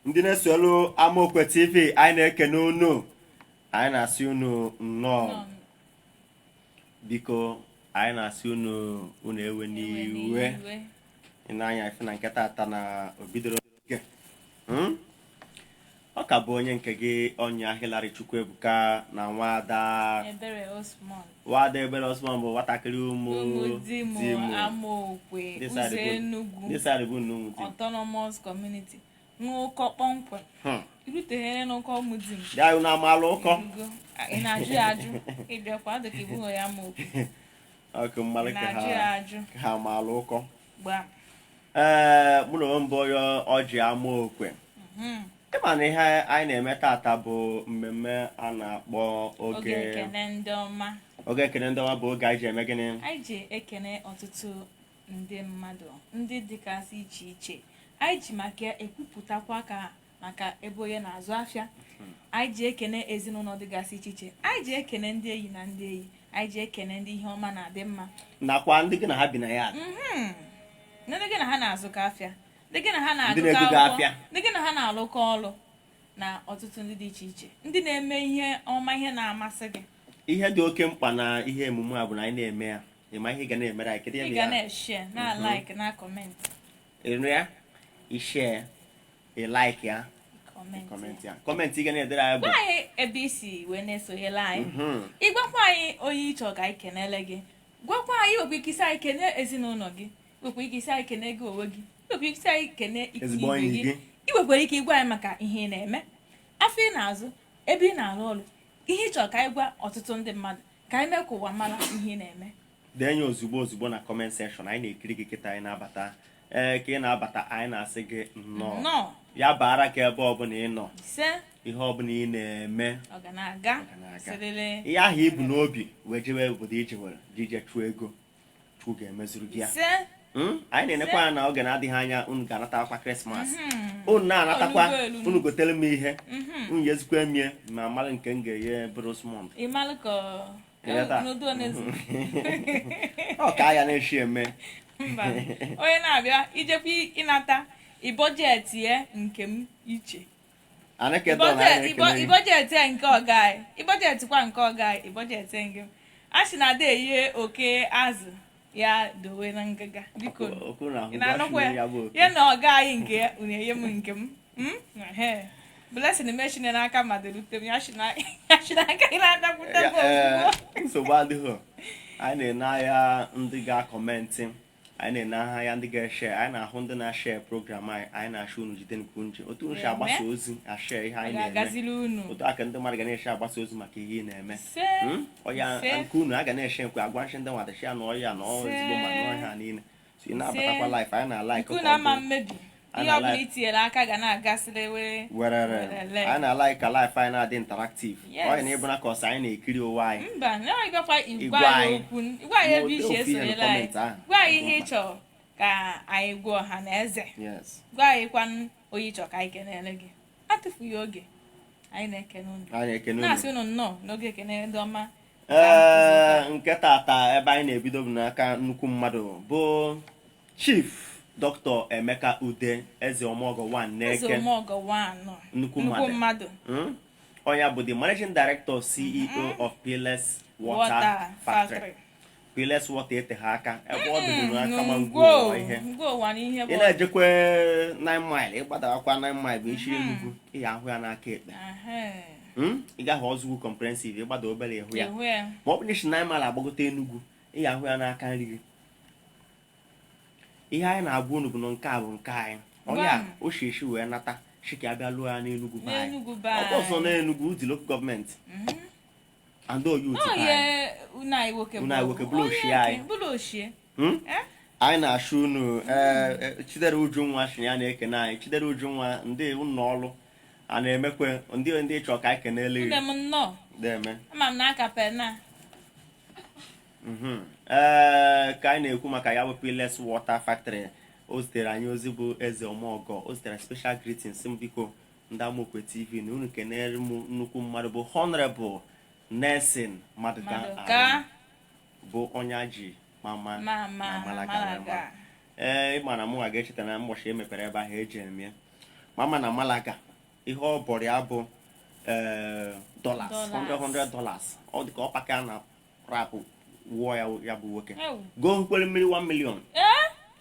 Ndị na-esolu Amaokwe TV, anyị na-ekene unu, anyị na-asị unu nnọọ. Nnọọ. Biko, anyị na-asị unu, unu ewe n'iwe. Iwe. Ị na-anya ife na nke tata na obidoro oge. Ọ ka bụ onye nke gị, ọnya Hillary Chukwuebuka na nwada Ebere Osman. Nwada Ebere Osman bụ nwatakịrị ụmụ ụmụ di m di m. Amaokwe Ndị ụzọ side Enugu ndị side bụ unu ụmụ di m. Autonomous Community, n'ụkọ kpọmkwem. Iruteghere n'ụkọ ụmụ di m. Ya unu amaala ụkọ. Irugo. Ị na-ajụ ya ajụ, ịbịakwa dị ka ibu ya Amaokwe. Ọkụ mmalụ Ị ka na-ajụ ya ha ajụ. Ka ha amaala ụkọ. Gbaa. Ee, mụ na onwe m bụ onye ọjị Amaokwe. Ịma na ihe anyị na-eme tata bụ mmemme a na-akpọ oge oge ekene ndị ọma. Oge ekene ndị ọma bụ oge anyị ji eme gịnị? Anyị ji ekene ọtụtụ ndị mmadụ, ndị dịgasị iche iche. Anyị ji maka ya ekwupụtakwa ka maka ebe onye na-azụ afịa. Anyị ji ekene ezinụlọ dịgasị iche iche. Anyị ji ekene ndị enyi na ndị enyi. Anyị ji ekene ndị ihe ọma na-adị mma. Nakwa ndị gị na ha bi na ya. Ndị gị na ha na-azụkọ afịa, ndị gị na ha Ndị na-agụkọ na-egogo akwụkwọ, afịa. ndị gị na ha na-alụkọ ọlụ, na ọtụtụ ndị dị iche iche, ndị na-eme ihe ọma, ihe na-amasị gị. Ihe dị oke mkpa na ihe emume a bụ na anyị na-eme ya, ịma ihe ị ga na-emere anyị? Kedu ihe Ị bụ ga ya? na-eshare, na like, na comment. Ịnụ ya, ishare, ị like ya, comment. Comment ya, comment ị ga na-edere anyị bụ Gwa anyị ebe isi wee na-esonyere anyị. Ịgwakwa anyị onye ị chọrọ ka anyị kenele gị. Gwakwa anyị, nwekwa ike isi anyị kene ezinụlọ gị, nwekwa ike isi anyị kene gị onwe gị, nwekwa ike isi anyị kene ikwu ezigbo ibe enyi gị. Gị. Ị nwekwara ike ịgwa anyị maka ihe ị na-eme, afọ ị na-azụ, ebe ị na-arụ ọrụ, ihe ị chọrọ ka anyị gwa ọtụtụ ndị mmadụ, ka anyị mee ka ụwa mara ihe ị na-eme. Dee ya ozugbo ozugbo na comment section. Anyị na-ekiri gị kịta. Anyị na-abata, ee, ka ị na-abata, anyị na-asị gị nnọọ. Nnọọ. Ya baara ka ebe ọbụla ị nọ, Ise. ihe ọbụla ị na-eme, ọ ga na-aga ọ ga na-aga. Sirili. Ihe ahụ ibu n'obi wee jewe obodo ije were jije chụọ ego, Chukwu ga-emezuru gị ya. Ise. Anyị na-enekwa anya na oge na-adịghị anya unu ga-anata akwa Krismas. Unu na-anatakwa, Olugo elu. unu gotere m ihe unu yezikwa emie ma mara nke m ga-enye Brosmond. Ị malụ ka Kedu taa? n'udo n'ezu. Ọ ka ya na-eshi eme. Mba, onye na-abịa ijekwa ịnata ịbudget ya nke m iche. Anakedo na anyị na-ekele gị. Ịbudget ya nke ọga anyị, ịbudgetkwa nke ọga anyị, ịbudget nke m. A sị na ada eyie oke azụ ya dowe na ngịga, biko. Okwu na ahụ Ị na-anụkwa ya ya? bụ oke. Ya na ọga anyị nke ya, unu enye m nke m. Ehe. Blessing mechine n'aka mmadụ rute m ya shi n'aka ị na-adakwute m Ee, ozugbo. Nsogbu adịghị. Anyị na-ene anya ndị ga-acomment, anyị na-ene anya ndị ga-eshare. Anyị na-ahụ ndị na-ashare program anyị. Anyị na-achọ unu jide nke nje otu unu si Eme. agbasa ozi, ashare ihe Ọ anyị na-eme. ga-agaziri unu. Otu aka ndị mmadụ ga na-eshe agbasa ozi maka ihe ị na-eme. Ise. Ọya Ise. nke unu a ga na-eshe nkwe agwa nshi ndị nwadachi ya na ọya na ọ Ise. ezigbo ma na ọhịa niile so ị na-abatakwa Ise. live anyị na-alike. Nke unu ama mmebi. A Ihe na ọbụla like. itinyere aka ga na-agasịrị were werere. werele. Anyị na-alike ka live anyị na-adị interactive. Yes. Ọya na ịbụ na ka ọsọ anyị na-ekiri ụwa anyị. Mba, na ọ gwakwa igwe Igwe anyị anyị. okwu, igwe anyị ebe isi Ofu ihe na esonyela anyị. comment ahụ. Gwa anyị ihe ị chọrọ ka anyị gwa ọha na eze. Gwa anyị kwanụ onye ị chọrọ ka anyị kenele gị. Atụfughị oge, anyị na-ekene unu. Anyị na-ekene unu. Na-asị unu nnọọ n'oge ekene ndị ọma. Ee, nke tata ebe anyị na-ebido bụ n'aka nnukwu mmadụ bụ Chief Dr. Emeka Ude, Eze Ọmọgọ 1 Eze n'Eke. Omeọgọ 1. Nnukwu Nnukwu mmadụ. mmadụ. Onye bụ the Managing Director, CEO of Peerless Water Water Factory. Factory. Peerless Water eteghị aka ebe ọ dịbụ n'aka ma ngwu Ngwo ụwa ihe. ngwo ụwa na ihe Ị bụ na-ejekwe 9 Mile, ịgbadawakwa 9 Mile bụ isi Enugu, ị ga-ahụ ya n'aka ekpe. Ị gaghị Ọzụgwụ Comprehensive, ịgbada obere, ịhụ ya. Ịhụ ya. Ma ọ bụ na isi 9 Mile agbagote Enugu, ị ga-ahụ ya n'aka nri gị. Ihe anyị na-agwa unu bụ na nke a bụ nke anyị. Onye a Gwam. o shi eshi wee nata shi ka abịa lụọ ya n'Enugu be anyị. N'Enugu be Ọ bụ ọzọ anyị. n'Enugu Udi Local Government and oyi uti Ọ be anyị. ye unu anyị nwoke. Unu anyị nwoke bụrụ Onye ochie anyị. bụrụ ochie. Eh? Anyị na-achụ unu. Ee, Chidera Ujunwa shi ya na-ekene anyị. Chidera Ujunwa, ndị ụlọ ọrụ a na-emekwe ndị chọrọ ka anyị kenele Nne gị. m, nnọọ. Na-eme. Ama m na aka pena. Ee, ka anyị na-ekwu maka ya bụ Peerless Water Factory, o zitere anyị ozi bụ Eze Ọmọgọ. O zitere special greetings m, biko, ndị Amokwe TV, na unu kenere m nnukwu mmadụ bụ Honorable Nelson Maduka. Maduka. Arum, bụ onye ji mama Mama na Malaga wee Malaga. mara. Ee, ịma na mụnwa ga-echeta na mbọchị e mepere ebe ahụ eji eme ya. Mama na Malaga, ihe ọ bọrọ ya bụ dollars. Dollars. 100 $100. Ọ dị ka ọ paka na rap wụọ ya, ya bụ nwoke. Ewu. Go nkwere mmiri 1 million. Ee.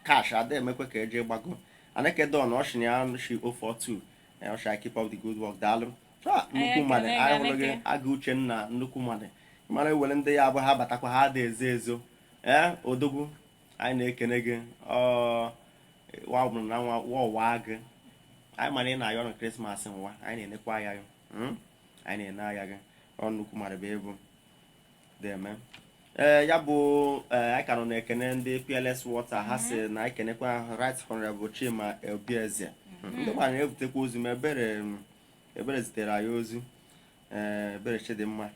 Cash ada emekwe ka eje gbago. Aneke Don ọshị ya shi 042, ọshị, "I keep up the good work." Daalụ. Ah, nnukwu Anyị mmadụ. ekele gị, Anyị hụrụ gị. Aneke. Aga Uchenna, nnukwu mmadụ. Mara ewere ndị ya bụ ha batakwa, ha dị ezo ezo. Ee, odogwu, anyị na-ekene gị. Ọ wa bụrụ na nwa wa ọwa gị, anyị mara ị na-ayọ na Christmas nwa anyị na-enekwa ya gị. Anyị na-ene anya gị. Ọ nnukwu mmadụ bụ ịbụ deme. Ee, ya bụ, ee, anyị ka nọ na-ekene ndị PLS Water. Ha si na anyị kenekwa Right Honorable Chima Obieze. Ndị gbara na-ebutekwa ozi ma Ebere, Ebere zitere anyị ozi. Ee, Ebere Chidimma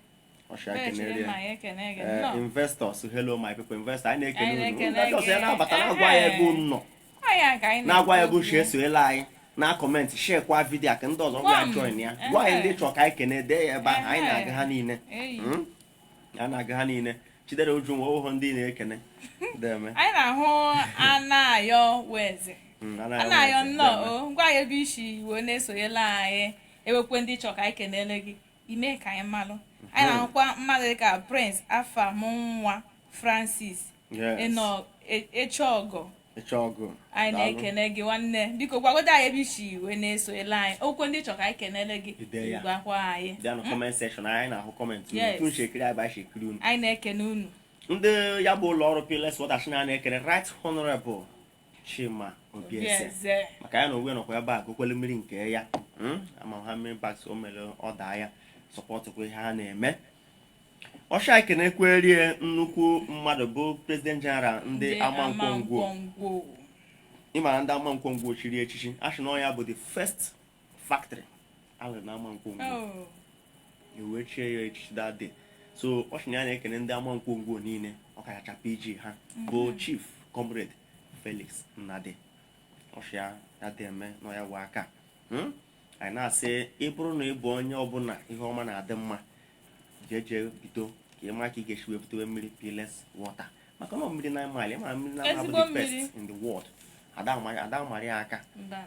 ọchịa. Ebere Kenere ya. Chidimma, anyị ekene gị. Ee, Nnọọ. Investors, hello my people. Investor, anyị na-ekene Anyị unu. na-ekene Ndị ọzọ ya gị. na-abata na-agwa ya ebe unu nọ. Ọ ya ka anyị Na-agwa ya ebe na-ekwu. uche esoela anyị na comment, share video ka ndị ọzọ gwa Gwam. join ya. Gwa anyị ndị chọrọ ka anyị kene, dee ya ebe ahụ, anyị na-aga ha niile. Eyi. A na-aga ha niile. Chidera Uju nwe ohu ndị na-ekene deme. Anyị na-ahụ Anayo Weze. Anayo, nnọọ. Deme. O ngwa anyị ebe isi wee na-esonyela anyị, ewekwe ndị chọ ka anyị kenele gị, ime ka anyị malụ. Anyị na-ahụkwa mmadụ dịka Prince Afamunwa Francis. Yes. Ịnọ Echeọgọ. Ịchọ ọgụ. Anyị Daalụ. na-ekene gị, nwanne. Biko gwagodo anyị ebe isi wee na-esonyela anyị. Okwe ndị chọ ka anyị kenele gị, Ide ya. gwakwa anyị. Bịa na comment section, anyị na-ahụ comment unu. Yes. Tun shekiri anyị bụ anyị shekiri unu. Anyị na-ekene unu. Ndị ya bụ ụlọ ọrụ PLS Water shi na na-ekene Right Honorable Chima Obieze. Obieze. Maka ya na onwe nọkwa ebe a gokwele mmiri nke ya. Ama ha mmiri bags o mere ọ daa ya supportkwa ihe ha na-eme. Ọsha ekenekwerie nnukwu mmadụ bụ President General ndị Amankwongwo. Amankwongwo. Ịmara ndị Amankwongwo chiri echichi, a sị na ọ ya bụ the first factory alụrụ na Amankwongwo. Oh. Ewee chie ya echichi that day. So ọ sị na ya na-ekene ndị Amankwongwo niile, ọkachacha PG ha bụ Chief Comrade Felix Nnadi. Ọsị ya ya dị eme nọ ya wee aka. Anyị na-asị, ị bụrụ na ị bụ onye ọbụla ihe ọma na-adị mma, jee jee bido ka ị mara ka ị ga-esi wee butewe mmiri PLS Water, maka na ọ mmiri 9 Mile. Ịmara mmiri 9 Mile bụ Ezigbo the mmiri. best in the world. Ada amara ya aka. Mba.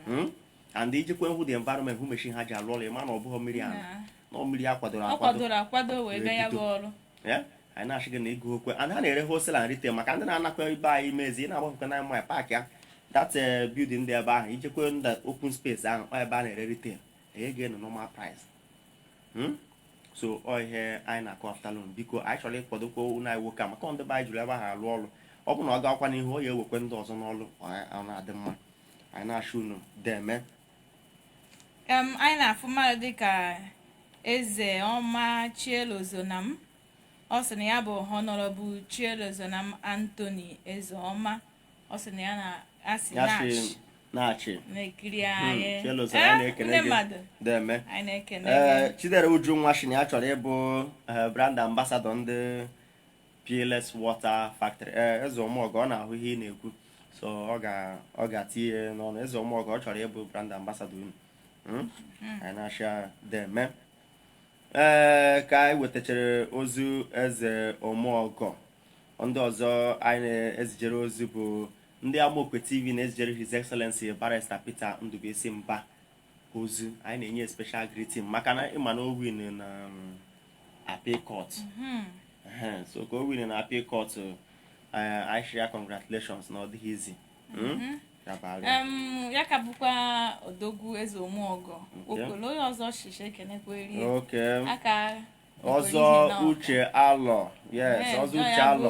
And ijekwe hụ the environment, hụ machine ha ji alụ ọrụ, ịma na ọ bụghị mmiri ana Na. na ọ mmiri a kwadoro Ọ akwado. kwadoro akwado wee Wee bịa ya bụ bido. ọrụ. Ya anyị na-achị gị na ego okwe and ha na-ere wholesale and retail, maka ndị na-anakwa ibe anyị mezi ị na-agbakọ na mile park ya, that building dị ebe ahụ, ijekwe nda open space ahụ, ọ ebe a na-ere retail, enye gị na normal price. So ọ ihe anyị na-akọ afternoon. Biko, anyị chọrọ ịkwadokwa unu anyị nwoke a, maka ndị be anyị juru ebe ahụ alụ ọrụ. Ọ bụ na ọ gakwa n'ihu, ọ ya ewekwe ndị ọzọ n'ọrụ. Ọ na-adị mma. Anyị na-achị unu deme. Anyị na-afụ mmadụ dịka Eze Ọma Chielozonam. Ọ sị na ya bụ Honorable Chielozonam Anthony Eze Ọma. Ọ sị na ya na-asị Ya na-achị shi na-achị na-ekiri anyị. Chielozonam, anyị na-ekene Ndị gị. mmadụ, Deme. anyị na-ekene Ee, gị. Chidera Ujunwa shi na ya chọrọ ịbụ brand ambassador ndị PLS Water Factory. Ee, Eze Ọmọgọ, ọ na-ahụ ihe ị na-ekwu, so ọ ga-atinye n'ọnụ. Eze Ọmọgọ, ọ chọrọ ịbụ brand ambassador unu. Anyị na-achị deme. Ee, ka anyị wetachara ozu Eze Ọmọgọ, ndị ọzọ anyị na-ezijere ozi bụ ndị Amaokwe TV na-ezijere His Excellency Barrister Peter Ndubuisi Mba ozu. Anyị na-enye special greeting maka na ịma na o win na appeal court. Ehe, so ka o win na appeal court, anyị share ya congratulations na ọ dịghị izi. Ya bara. Ya ka bụkwa odogwu Eze Omeọgọ okolo onye ọzọ shishi ekenekwerie aka. Ọzọ Uche Alọ, yes, ọzọ Uche Alọ.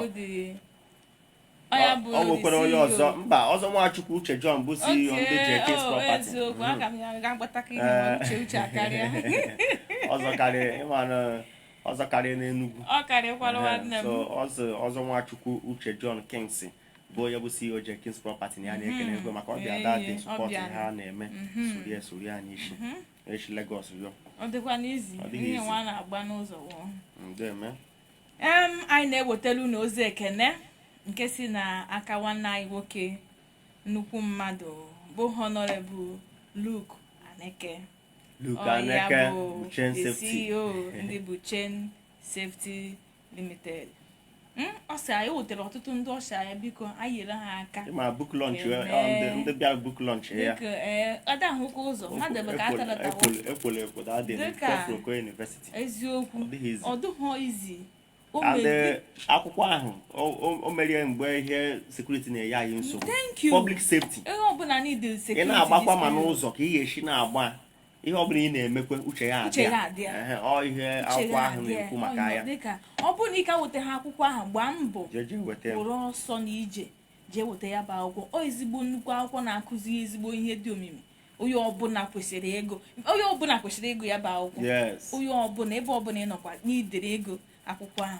Ọ bụ Ọ nwekwara onye ọzọ mba ọzọ, Nwachukwu Uche John bụ CEO ndị JK's Property. Eziokwu, aka m ya ga mkpataka ihe ma uche uche akarịa. Ọzọ karịa, ịma ọzọ karịa n'Enugwu. Ọ karịkwara, nwanne m. So ọzọ Nwachukwu Uche John Kings bụ onye bụ CEO Jenkins Property na ya na-ekene ekwe maka ọbịa ada dị Ee, support ọbịa. ha na-eme sorie sorie anyị isi echi Lagos yọ. Ọ dịkwa n'izi. Ọ dịghị Ihe izi. nwa na-agba n'ụzọ wụ. Ndeme. Anyị na-ewetara unu ozi ekene nke si n'aka nwanne anyị nwoke, nnukwu mmadụ bụ Honorable Luke Aneke. Luke Ọ ya Aneke bụ bụ Chain the Safety. CEO ndị bụ Chain Safety Limited. Ọ sị anyị wetara ọtụtụ ndị ọsha ya, biko anyị nyere ha aka. Ịma book launch Eme. ọ, ndị bịara book launch ya. Dịka ee, ada ahụkwa ụzọ mmadụ ebe ka atara tawa. Ekwolo ekwo that day. Dịka- Kọfụrụ Okoye University. Eziokwu. Ọ dịghị easy. Ọ dịghọ izi o And mere. akwụkwọ ahụ o merie mgbe ihe security na-enye anyị nsogbu. Thank you. Public safety. Ihe ọbụla niile Ị security na-agbakwa ma this period. n'ụzọ ka ị ga-esi na-agba, ihe ọbụla ị na-emekwe, uche ya Uche ya adị ya. Ehe, ọ ihe Uche akwụkwọ ya ahụ adị ya. na-ekwu maka Ọ ya. Dịka ọ bụrụ na ị ka weta ha akwụkwọ ahụ, gbaa mbọ jee weta ya. were ọsọ na ije jee weta ya bụ akwụkwọ. Ọ ezigbo nnukwu akwụkwọ na-akụzi ezigbo ihe dị omimi. Onye ọbụla kwesịrị ego, onye ọbụla kwesịrị ịgụ ya bụ akwụkwọ. Onye ọbụla, ebe ọbụla ị nọkwa n'idere ego akwụkwọ ahụ.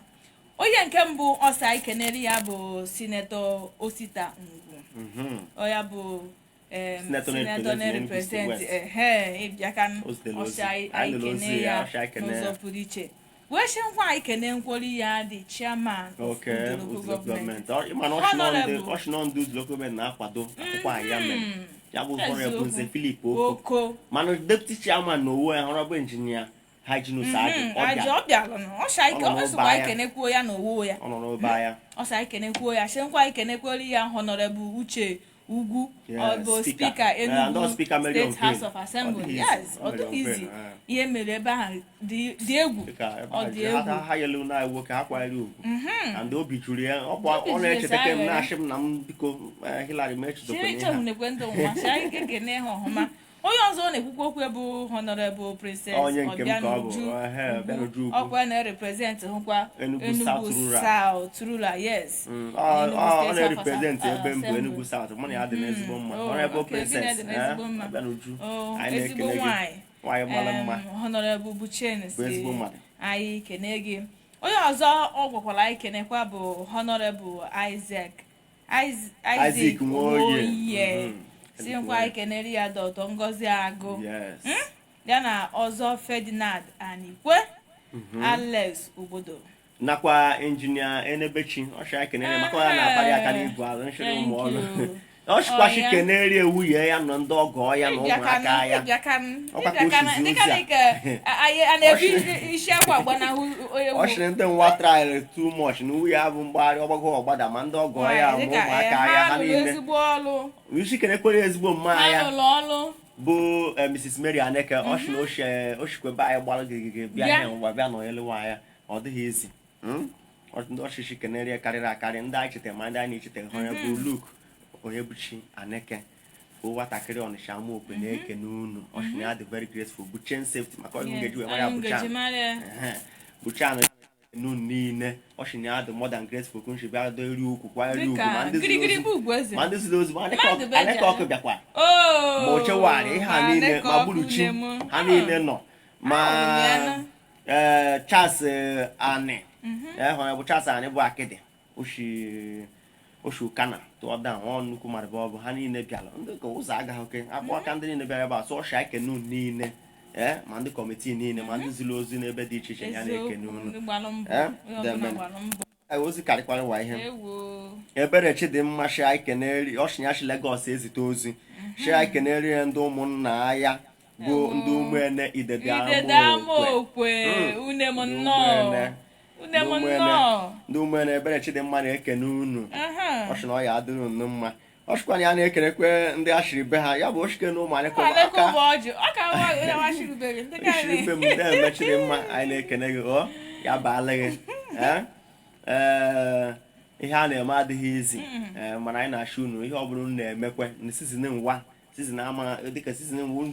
Onye nke mbụ ọsọ anyị kenere ya bụ Senator Osita Ngwu. Ọ ya bụ Senator senator na-represent na-represent Enugu West. Ehe, ịbịaka. O zitere ozi. Ọsọ anyị Anyị nụrụ ozi kene ya, ya ọsọ anyị kene n'ụzọ ya. pụrụ iche, wee sị nkwa anyị kene nkwori ya dị chairman of Okay, Udu local Udu local government. government. Ịma na ọchị nọ ndị Honorable. ọchị nọ ndị Udu local government na-akwado akwụkwọ ahụ ya mere. Ya bụ Honorable Eziokwu. Nze Philip Oko. Oko. Mana deputy chairman na owe, Honorable Engineer Hyginus Agi, ọ Aja bịara. ọ bịara nụ ọsọ anyị Ọ nọ ọ sịkwa n'ụba anyị ya. kenekwuo ya na owo ya. Ọ nọ n'ụba ya. Ọsọ anyị kenekwuo ya, sị nkwa anyị kenekwuolu ya Honorable Uche Ugwu. Yes, Ọ bụ speaker. speaker Eh, and Enugu ọ speaker mere State unveil. House of Assembly. Ọ dịghị Yes, easy. ọ Ọ mere dịghị unveil, izi. eh. Ihe mere ebe ahụ dị egwu. Dịka ebe Ọ a dị ji- ha egwu. ha yelu na nwoke ha kwanyere ugwu and obi juru ya ọkwa. Obi Ọ juru ya na-echeta m sị, na-achị m na m biko, Hillary m echezokwana ihe a. Chehunekwe ndị nwa sị anyị ekene ha ọhụma. Onye ọzọ ọ na-ekwukwa okwu bụ Honorable Princess Onye nke m ka ọ bụ. Obianuju Ehe, Obianuju Ugwu. Ọkwa na-represent hụkwa Enugu Enugu South Rural. South Rural, yes. Ọ Enugu ọ State House of na-represent ebe mbụ Assembly. Enugu South. Mụ na ya dị n'ezigbo mma. Oh, Honorable okay, gị na ya dị Princess n'ezigbo mma. Obianuju, Oh, anyị ezigbo na-ekele gị. nwanyị. Nwaanyị mara mma. Honorable Buchen Bụ si ezigbo mmadụ. anyị kene gị. Onye ọzọ ọ gwakwara anyị kenekwa bụ Honorable Isaac Isaac Isaac Nwoye. Nwoye. Si Isaac nkwa Nwoye. anyị kenere ya Dr. Ngozi Agụ Yes. ya na ọzọ Ferdinand Anikwe, Alex Obodo. Nakwa Engineer Enebechi ọchị anyị kenere maka ya na-akparị aka n'igwe azụ nshịrị Thank ụmụ ọrụ. you. Ọchịkwachi Ọ ya. kenere ewuye ya nọ ndị ọgọ ya na ụmụaka ya. Ọkwa ka o sizi Dịka ozi a. dịka anyị a na-ebu isi akwa agbanahụ onye Ọ sịrị ndị nwa traịrị too much na nwunye ya bụ mgbagharị ọgbago ọgbada, ma ndị ọgọ ya ma Dịka ụmụaka ya ha ha lụrụ niile. ezigbo ọlụ. Isi kenekwere ezigbo mma Ha ya lụrụ ọlụ. bụ Mrs. Mary Aneke. Ọ sị na oshikwe be anyị gbara gịgịgị bịa Bịa. ihe ngwa bịa nọnyere nwa ya. Ọ dịghị ezi. Ndị ọchịchị kenere ya karịrị akarị, ndị anyị chetara ma ndị anyị na-echetaghị. Onye bụ Luke Onyebuchi Aneke bụ nwatakịrị Ọnịsha Amaokwe na-ekene unu. Ọ sị na ya dị very grateful bụ chain safety maka onye ngeji wee mara ya Anyị bụ ngeji chan mara ya. Ehe. Buchan nu niile, ọ sị na ya dị more than grateful ka nshi bịa dori ukwu kwanyere ugwu Dịka ma ndị ziri girigiri ozi bụ ugwu eze. ma ndị ziri ozi ma Mmadụ bụ Aneke eji ọkụ bịakwa Oh, ma ochewari ihe ha niile Aneke ma ọkụ gburuchi nne m. ha niile nọ ma Ahụrụ m ya na. ee, Charles Ani hụrụ bụ Charles Ani bụ akịdị oshi oshi ụkana tụọ down ọ nnukwu mmadụ bụ ọ bụ ha niile bịara ndị ka ụzọ agaghị oke akpọ aka ndị niile bịara ebe a sọ ọsha ekene unu niile ee, ma ndị committee niile ma ndị ziri ozi n'ebe dị iche iche ya na-ekene Eziokwu, unu. ndị gbalụ mbọ. Eh, Onye ọbụla demen. gbalụ mbọ. Ee, ozi karịkwara wa ihe. Ewo. Ebere Chidimma shi anyị keneri ọshinya shi Lagos ezite ozi shi anyị keneri ya ndị ụmụnna ya bụ Ewo. ndị ụmụene Idede Idede Amaokwe. Amaokwe. Une m Ndị nnọọ. ụmụene. Une m Ndị ụmụene. nnọọ. Ndị ụmụene, Ebere Chidimma na-ekene unu. Aha. Ọ sị na ọ ya adịrị unu mma. Ọ sịkwa na ya na-ekenekwe ndị ashiri be ha ya bụ oshike na ụmụ Alekwa aka bụ ọjị. Ọ ka washirubere ndị ka ishiri be m ndị emechiri mma. Anyị na-ekene gị, ọ ya baala gị. Ee, ee, ihe a na-eme adịghị izi. Ee, mana anyị na-achọ unu ihe ọ bụla unu na-emekwe na season nwa season ama dịka season nwa unu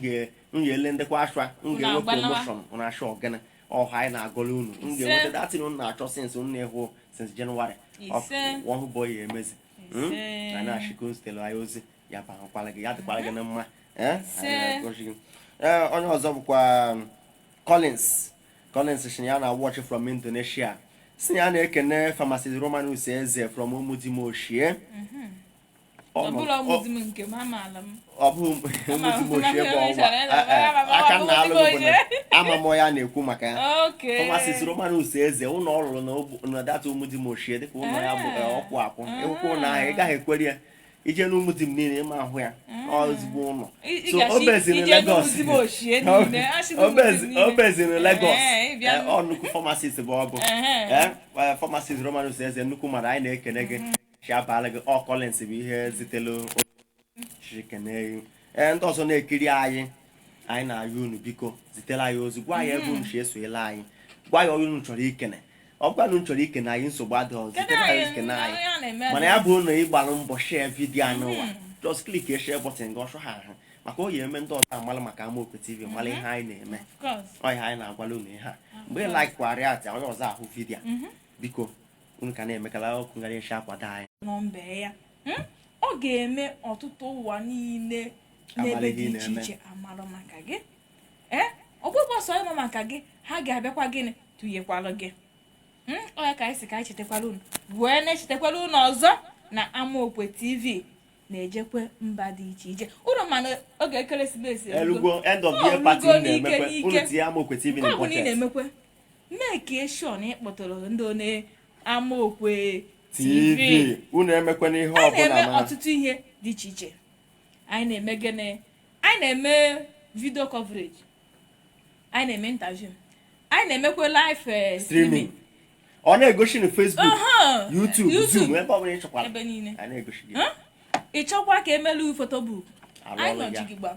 ga-ele ndekwa ashwa unu ga-enwe Unu agbanawa. promotion unu achọ ọgịnị ọha anyị na-agọlụ unu unu ga-enweta datin unu na-achọ since unu na-ehụ since January. Ise. Ọhụ bọ ya emezi. Ise. Anyị na-achịkọ stelu anyị ozi ya bakwara gị, ya dịkwara gị na mma. Ee, Ise. anyị na-agọzi gị. Ee, onye ọzọ bụkwa Collins. Collins si ya na watch from Indonesia, si ya na-ekene Pharmacist Romanus Eze from Ụmụdimochie. Ọ bụla ụmụdi m nke m amaala m. Ọ bụ Ụmụdimochie bụ ọnwa aka nna alụghị bụ na ama m ya na-ekwu maka ya. Okay. Pharmacist Romanus Eze ụlọ ọ rụrụ na data Ụmụdimochie dịka ụlọ ya bụ ọkwụ akwụ ịhụkwa ụlọ ahụ ị gaghị ekwere ya. Ije n'Ụmụdim niile, ịma ahụ ya, ọ ezigbo ụlọ. Ị So ga-asị o beziri ije Lagos. n'Ụmụdim ochie niile, asị n'Ụmụdim niile. O beziri Lagos. Ee, ị bịa Ọ nnukwu pharmacist bụ ọ bụ. Pharmacist Romanus Eze, nnukwu mmadụ, anyị na-ekene gị. Chi abalị gị. Ọ Collins bụ ihe zitelu chikene gị. Ee, ndị ọzọ na-ekiri anyị, anyị na-ayọ unu, biko zitere anyị ozi, gwa anyị ebe unu si esoyela anyị, gwa ya onye unu chọrọ ikene. Ọ bụkwa na unu chọrọ ikene anyị, nsogbu adịghị. Kedu Zitere anyị anyị ozi, kene anyị. onye a na-eme? Mana ya bụ na ị gbara mbọ share video anyị ụwa, just click share button gị, ọsọ ha ahụ maka o yi eme ndị ọzọ amala maka Amaokwe TV, mara ihe anyị na-eme. Of course. Ọ ihe anyị na-agwala unu ihe a. Mgbe ị like kwarị atị, onye ọzọ ahụ video, biko unu ka na-emekala ọkụ ngara esi akwado anyị. Nọmba ya. Ọ ga-eme ọtụtụ ụwa niile n'ebe Amara dị ihe ị iche na-eme. iche amara maka gị. Ee, ọgbụgbọ sọ ịma maka gị, ha ga-abịakwa gịnị tụnyekwalụ gị. Ọ ya ka anyị si ka anyị chetakwara unu, wee na-echetakwara unu ọzọ na Amaokwe TV na-ejekwe mba dị iche iche. Unu mana oge ekeresimesi erugo. Elugo end of Ọ year party rugo unu n'ike na-emekwe n'ike. unu tinye Amaokwe TV Nke na ọ bụla ị budget. na-emekwe, mee sure na ị kpọtụrụ ndị one Amaokwe TV. TV. Unu emekwana ihe Anyị ọbụla na-eme ma ọtụtụ ihe dị iche iche. Anyị na-eme gịnị? Anyị na-eme video coverage, anyị na-eme interview, anyị na-emekwa live streaming. Ọ na-egosi na Facebook, YouTube, YouTube, Zoom, ebe ọbụla ị chọkwara. Ebe niile. Anyị na-egosi gị. Huh? Ị chọkwa ka emelu photobook, Arụ anyị ọrụ nọ ya. jigigba.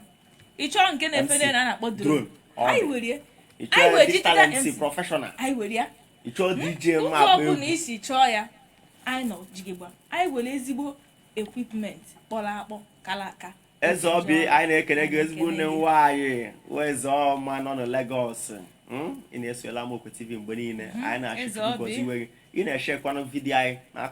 Ị chọọ nke na-efere MC, na a na-akpọ drone, drone, ọ anyị dị. were Ị anyị chọọ were digital digital MC MC, professional, anyị were ya. ị chọọ DJ Ụzọ ma akpa ọbụla egwu. isi chọọ ya, anyị nọ jigigba. Anyị were ezigbo equipment kpọrọ akpọ, kara aka. Eze Obi, anyị na-ekene gị, Anyị ezigbo nne na-ekene gị. nwaanyị Eze Ọma nọ na Lagos. Ị na-esola Amaokwe TV mgbe niile. Anyị na-achị Eze Chukwu Obi. gọziwe gị. Ị na-eshekwanụ video anyị na